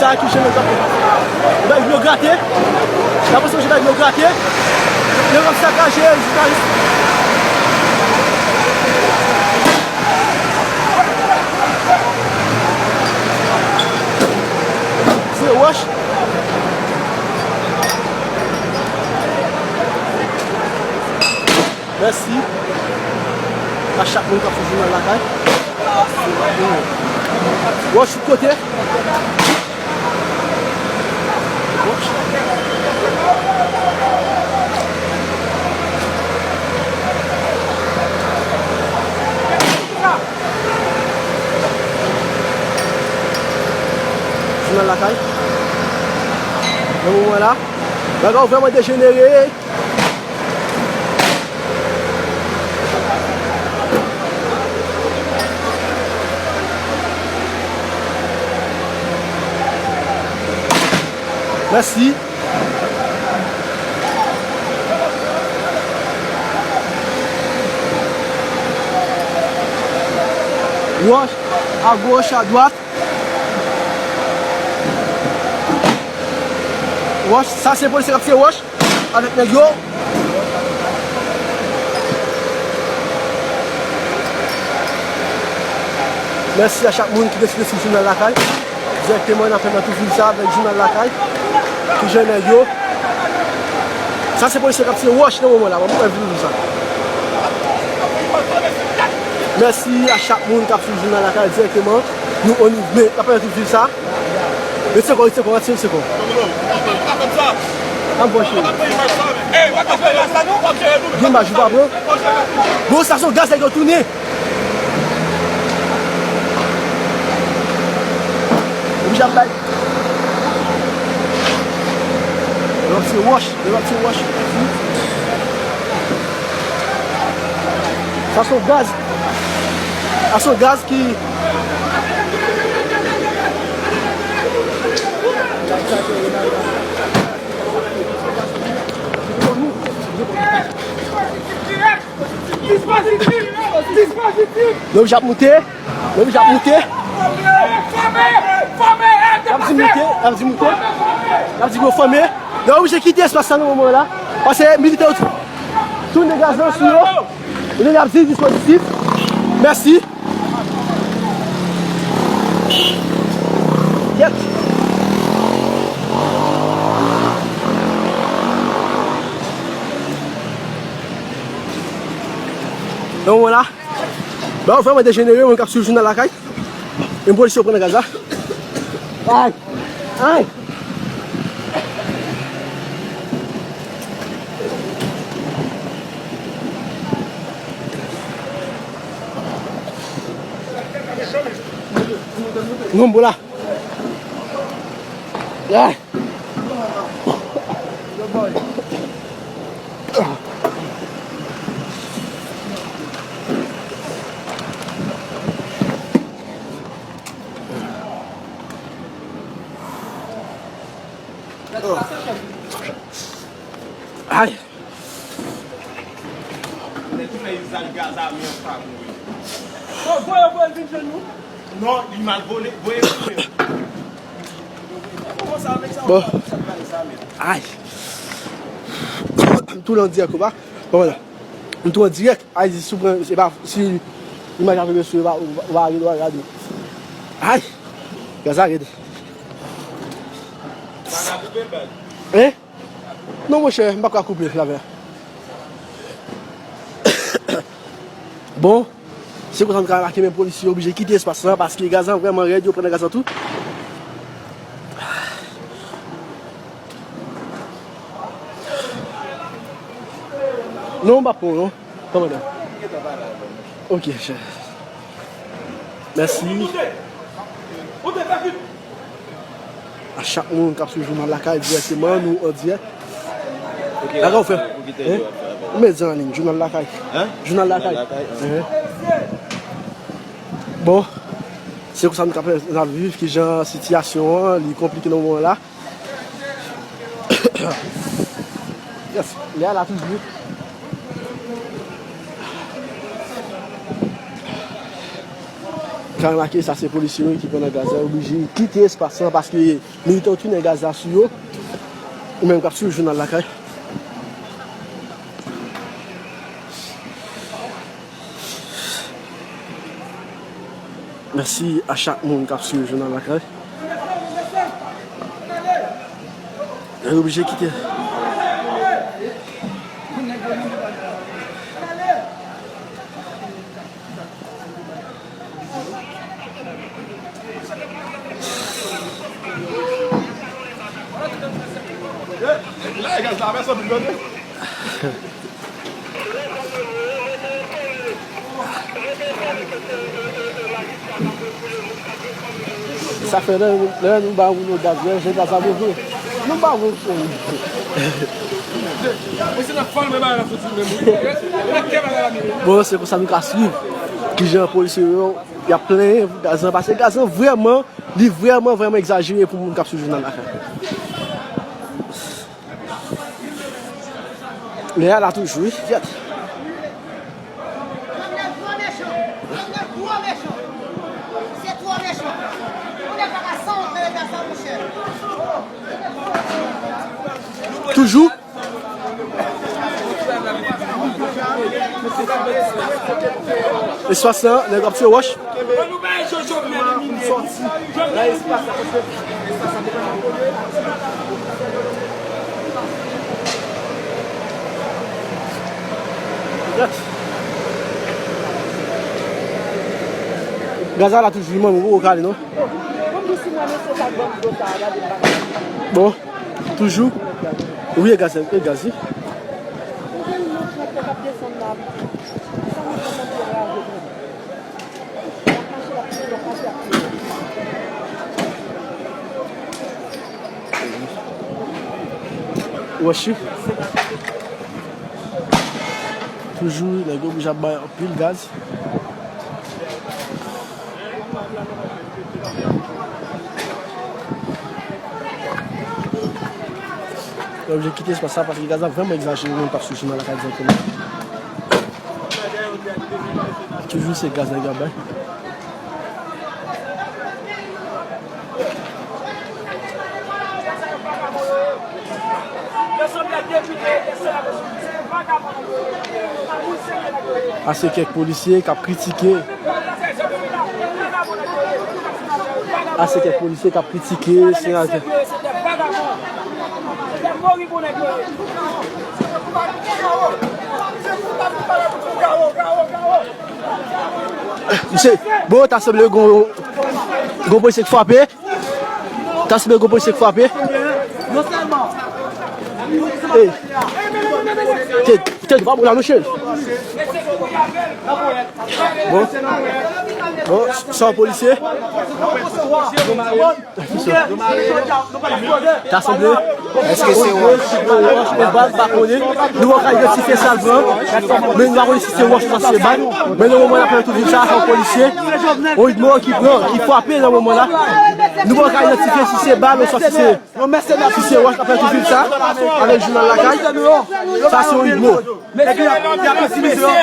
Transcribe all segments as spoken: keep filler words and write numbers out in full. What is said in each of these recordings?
Sa ki jan nèg ap bay dlo grate. N ap pase yon jan bay dlo grate. Nèg ap sakaje jounalis. Se wòch. Mèsi a chak moun k ap swiv Jounal Lakay. Wòch tout kote. Wòch. Jounal Lakay. Nan moman la, bagay yo vrèman dejenere. Mèsi. Wòch, agoch, adwat. Wòch, sa se polisye k ap tire wòch avèk nèg yo. Mèsi a chak moun ki deside swiv Jounal Lakay. Dirèkteman, n ap fè nan tout vil sa avèk Jounal Lakay. Ki jan nèg yo. Sa se polisye k ap tire wòch nan moman la. Mwen mwen vin di sa. Mèsi a chak moun k ap swiv Jounal Lakay dirèkteman. Nou on nivo, men n ap fè nan tout vil sa. Retire kò, retire kò, retire kò. An bon cheri. Gen imaj ou pa pran. Bon, stasyon gaz la yo tounen. Oblije ap bay. Lòt se wòch, lòt se wòch. Stasyon gaz. Stasyon gaz ki Dispozitif! Dispozitif! Nèg yo ap moute. Nèg yo ap moute. Y ap di moute. Y ap di moute. Y ap di yo fòme. Yo oblije kite espas la nan moman la. Paske militè yo tou, tounen gaz lan sou yo. Nèg yo ap di dispozitif. Mèsi. Yèt. Nan moman la, ba yo vrèman dejenere, moun k ap swiv Jounal Lakay. Menm polisye yo pran nan gaz la. Ay! Ay! Granm pou la. Ah. Ay. Nèg ki nan izaj gaz a men an pa mouri. Bon, voye, voye l vin jwenn nou. Non, li mal vole, voye l vin jwenn nou. Kòman sa, nèg sa, bon. Ay. M tou la an dirèk, ou pa? Bon, vwala. M tou an dirèk. Ay, si w pran, se pa, si imaj la tonbe sou ou, ou pa, ou pa, ou pa gade. Ay. Gaz la rèd. Hein? Non, monchè, m pa ka koupe l avè. Bon, se konsa nou ka remake, men polisye yo oblije kite espas lan paske gaz lan vrèman rèd, yo pran nan gaz lan tou. Non, m pa pran w, non. Kòmandan. Ok, chè. Mèsi. A chak moun k ap swiv Jounal Lakay dirèkteman, nou an dirèk. Lakay ou fè? Hein? Ou met zen an liy, Jounal Lakay. Hein? Jounal Lakay. Jounal Lakay, hein. Hein. Bon, se konsa nou ka fè, n ap viv, kijan sitiyasyon an, li konplike nan moman la. Yes, lè a la toujou. Ka remake, sa se polisye yo ki pran nan gaz la, yo oblije kite espas lan paske militan yo tounen gaz la sou yo. Ou menm k ap swiv jounal Lakay. Mèsi a chak moun k ap swiv jounal Lakay. Yo oblije kite. Sa fè lè, lè nou ba moun yo gaz, lè jan gaz la move. Nou ba moun yo. Bon, se konsa nou ka swiv kijan polisye yo y ap plenyen pou gaz lan, paske gaz lan vrèman, li vrèman, vrèman egzajere pou moun k ap swiv jounal Lakay. Lè a la toujou, wi, kyèt. Toujou. Espas lan, nèg ap tire wòch. Gaz la la toujou, manmi, ou poko kale, non? Bon, toujou. Wi, e gaz, e gaz, wi. Wòch wi. Toujou, nèg yo oblije ap bay anpil gaz. Yo oblije kite espas sa paske gaz la vrèman egzajere, moun k ap swiv jounal Lakay dirèkteman. Toujou se gaz nèg yo ap bay. Ase kèk polisye k ap kritike. Ase kèk polisye k ap kritike senatè. Misye, bon, ta sanble gon, gon polisye k frape. Ta sanble gon polisye k frape. Ey. Tèt, tèt, pa boule la, mesye. Bon. Bon, sa yon polisye. Ta sanble. Èske se wòch? Wòch, yon bal, pa konnen. Nou poko ka idantifye sa l pran. Men nou pa konnen si se wòch ouswa si se bal. Men nan moman n ap pale tout vil sa, se yon polisye. Yon idmo ki pran, ki frape nan moman la. Nou poko ka idantifye si se bal ouswa si se, si se wòch, n ap pale tout vil sa. Avèk jounal Lakay. Sa se yon idmo.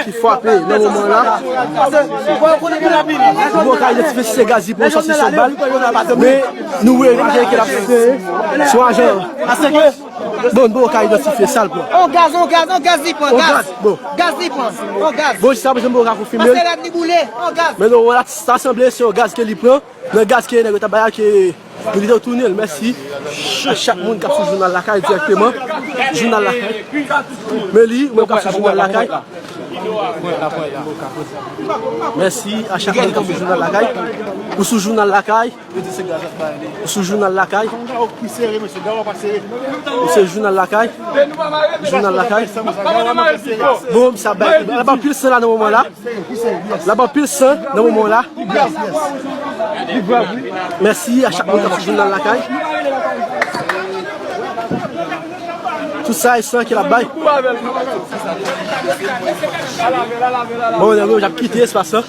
Ki frape nan moman la. Nou poko ka idantifye si se gaz li pran ouswa si se bal. Men nou wè, imajine ke l ap fè sou ajan. Bon, nou poko ka idantifye sa l pran. On gaz, on gaz, on gaz li pran, on gaz. Bon. Gaz li pran, on gaz. Bon, jis aprezen nou poko ka konfime l. Pase rad li boule, on gaz. Men nou wè la, sa sanble se yon gaz ke li pran. Nan gaz ke nèg yo t ap bay la ke militè yo tounen l. Mèsi a chak moun k ap swiv jounal Lakay dirèkteman. Jounal Lakay. Men li, ou menm k ap swiv jounal Lakay. Mèsi a chak moun k ap swiv jounal Lakay. Ou sou jounal Lakay. Ou sou jounal Lakay. Ou se jounal Lakay. Jounal Lakay. Bon, sa bay. L ap anpil san la nan moman la. L ap anpil san nan moman la. Mèsi a chak moun k ap swiv jounal Lakay. Tout sa e san ke l ap bay. Bon, nèg yo ap kite espas lan.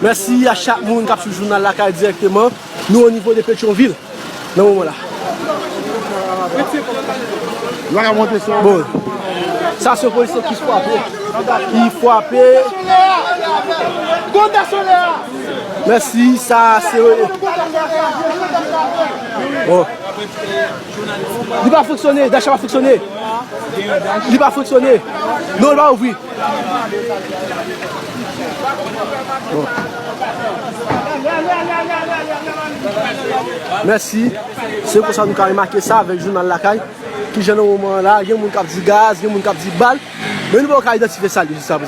Mèsi a chak moun k ap swiv jounal Lakay dirèkteman. Nou o nivo de Petyonvil. Nan moman la. Bon. Sa se yon polisye ki frape. Ki frape. Mèsi, sa se. Bon. Li pa fonksyone, dacha pa fonksyone. Li pa fonksyone. Non, li pa ouvri. Bon. Mèsi. Se konsa nou ka remake sa avèk jounal Lakay. Kijan nan moman an la, gen moun k ap di gaz, gen moun k ap di bal. Men nou poko ka idantifye sa li jiska prezan.